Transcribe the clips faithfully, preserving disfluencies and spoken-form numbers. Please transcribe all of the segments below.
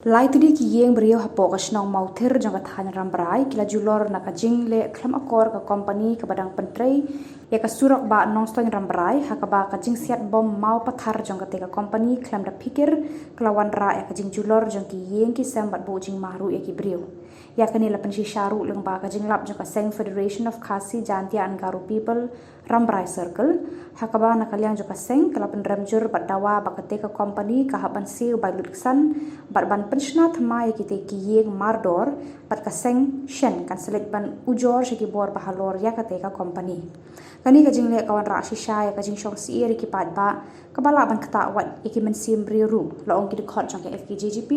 Lai tylli ki ïing briew hapoh ka shnong Mawthir jong ka thaiñ Rambrai ki la julor na ka jingleh khlem akor ka kompani kaba dang pyntrei ïa ka surok bah Nongstoiñ Rambrai, ha kaba ka jingsiat bom maw pathar jong kata ka kompani khlem da phikir ka la wanrah ïa ka jingjulor jong ki ïing ki sem bad buh jingma ruh ïa ki briew. Ïa kane la pynshisha ruh lyngba ka jinglap jong ka seng Federation of Khasi Jaintia and Garo People, Rambrai Circle, ha kaba na ka liang jong ka seng ka la pynrem jur bad dawa ba kata ka kompani ka hap ban siew bai lut ksan bad ban pynshna thymmai ïa kita ki ïing mardor, bad ka seng shen kan sa leit ban ujor sha ki bor ba halor ïa kata ka kompani. Kane ka jingleh ka wanrah shisha ïa ka jingshong syier ïa ki paidbah, kaba lah ban ktah wat ïa ki mynsiem briew ruh, la ong ki dkhot jong ka F K J G P,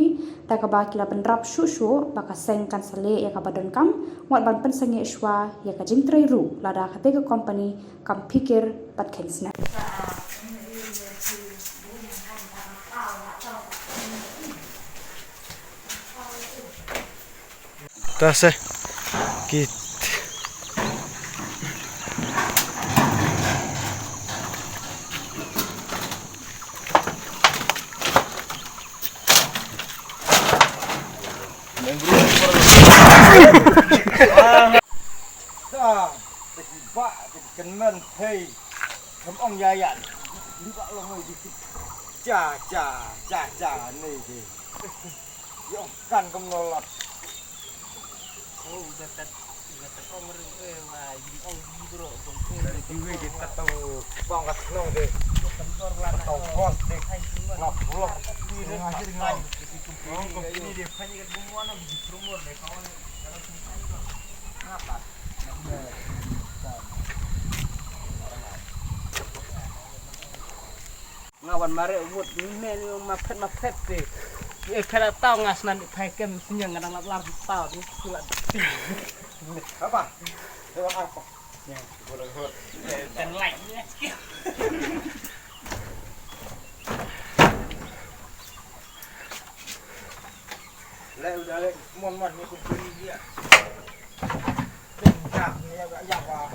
da kaba ki la pynrap shuh shuh ba ka seng kan sa leh ïa kaba donkam, wat ban pynsangeh shuwa ïa ka jingtrei ruh lada kata ka kompani kam phikir bad kheiñ snem. Ta se ki Ta, ta ki ba, ta ki kynmen, hei. Kam ong ïa ïa. Ni ba long oi di. Cha, cha, cha, cha, ni di. Ïa ong kan kam no lat. Oh, udah tat, udah tat ong ring, eh, wah, ïa ong di bro, ong, eh, di wei di tat tau bang kat nong de. Tau bos de. Ngap blok. Di de. Ong, ong, ini dia, kan ikat bumbu anak di promo de, kawan. Nga wan mare wut me ni ma phet ma phet te. E phet a tau nga snan di phai kem snya nga dang lap lar tau di kula ti. Apa? Dewa apa? Yang boleh hot. Ten lai. Le udah le mon mon ni pun pun dia. Tengah ni ya ya apa?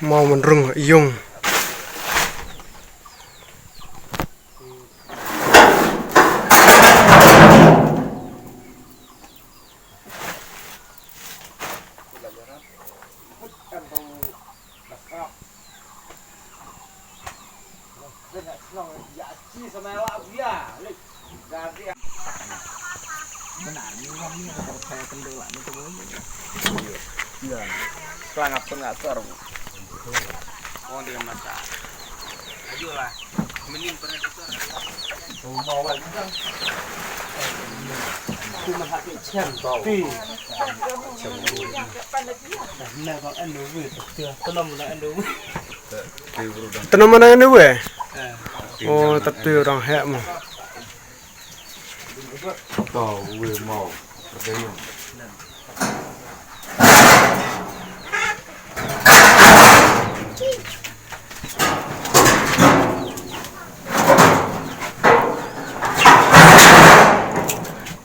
Mau menrung yung. Iya. Kelangap tengah sor. Oh, dia masak. Ayolah. Mending pernah itu. Mau lagi kan? Cuma hati cem tau. Pi. Nah, bang endo weh. Dia tenang nak endo weh. Tenang mana endo weh? Oh, tapi orang hek mah. Tau wei mau.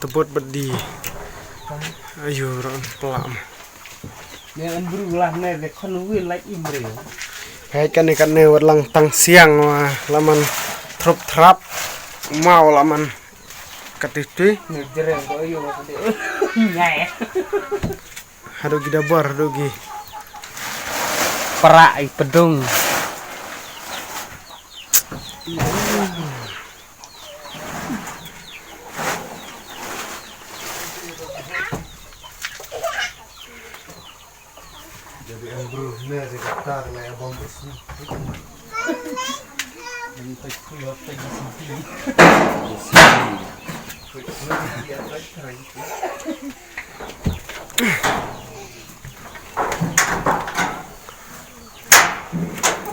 Tebot bedi. Ayo, ran pelam. Ne an bru lah ne de khon wi lai im re. Hai kane kane wat lang tang siang wa laman trup trap mau laman katiti. Ne jereng ko ayo ko de. Nyai. Hadu gi dabar hadu gi. Perak i pedung. Jadi yang bro ne si kata le abang besi. Yang tak kuat tak senti.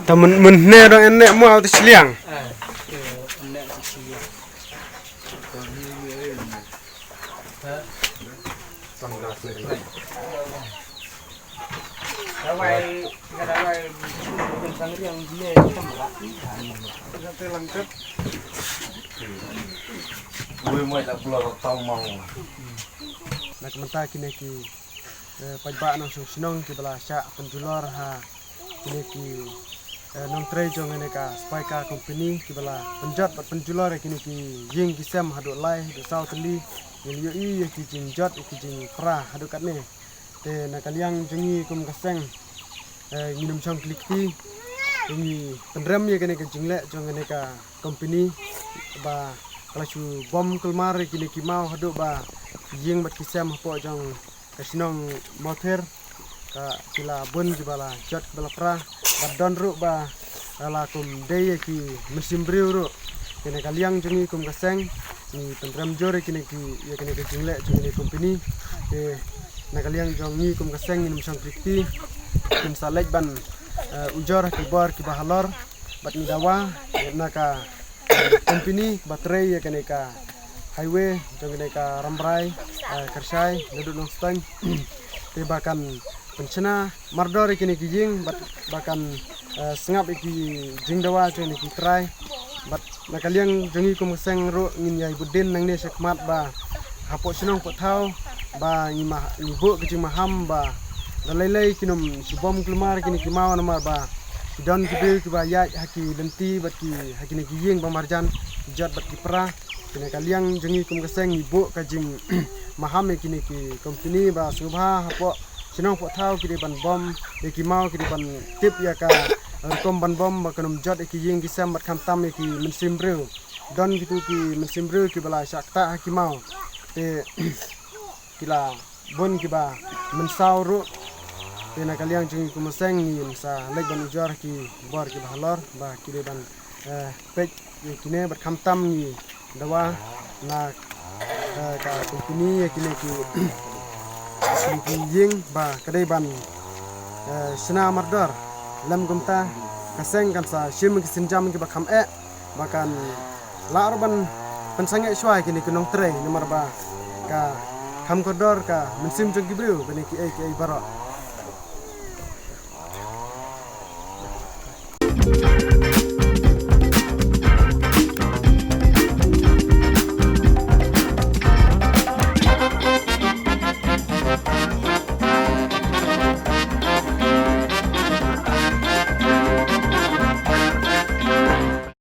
Ta men men ne dong en ne mo au ti sliang. Wei mai la blor tau mau. Na ka mynta kine ki, eh, paidbah nongshong shnong kiba la shah pynjulor ha kine ki, eh, nongtrei jong kane ka Spika company kiba la pynjot bad pynjulor ïa kine ki ïing ki sem haduh lai haduh saw tylli. Ngi la ïohi ïa ki jingjot ïa ki jingpra haduh katne. Te na ka liang jong ngi kum ka seng, eh, ngin ym shong khlieh kti, te ngi pynrem ïa kane ka jingleh jong kane ka company ba ka la shu bom kulmar ïa kine ki maw haduh ba ki ïing bad ki sem hapoh jong ka shnong Mawther ka ki la bun kiba la jot kiba la pra, bad don ruh ba la kum dei ïa ki mynsiem briew ruh. Te na ka liang jong ngi kum ka seng ngi pynrem jur ïa kine ki, ïa kine ki jingleh jong kine ki company. Te na ka liang jong ngi kum ka seng ngin ym shong khlieh kti, ngin sa leit ban, eh, ujor ki bor kiba halor bad ngi dawa na ka company ba trei ïa kane ka highway jong kane ka Rambrai, eh, Kyrshai naduh Nongstoiñ. Te ba kan pynshna mardor ïa kine ki ïing bad ba kan, eh, sngap ïa ki jingdawa jong kine ki trai. Bad na ka liang jong ngi kum ka seng ruh ngin ïai bud dien nangne shakhmat ba hapoh shnong poh thaw ba ngi ma, ngi buh ka jingmaham ba da lei lei kin ym shu bom kulmar kine ki maw namar ba ki don ki briew kiba ïaid ha ki lynti bad ki ha kine ki ïing ba marjan, ki jot bad ki pra. Te na ka liang jong ngi kum ka seng ngi buh ka jingmaham ïa kine ki company ba sngewbha hapoh shnong poh thaw ki dei ban bom ïa ki maw, ki dei ban tip ïa ka rukom ban bom ba kan ym jot ïa ki ïing ki sem bad khamtam ïa ki mynsiem briew. Don kitu ki mynsiem briew kiba la shah ktah ha ki maw. Te ki la bun kiba mynsaw ruh. Te na ka liang jong ngi kum ka seng ngin sa leit ban ujor ki bor kiba halor ba ki dei ban, eh, peit ïa kine bad khamtam ngi dawa na, eh, ka company ïa kine ki, kine ki ïing ba ka dei ban, eh, shna mardor. Lem kumta ka seng kan sa shim ki sienjam kiba kham eh ba kan lah ruh ban pynsangeh shuwa ïa kine ki nongtrei namar ba ka kham kordor ka mynsiem jong ki briew ba kine kiei kiei baroh.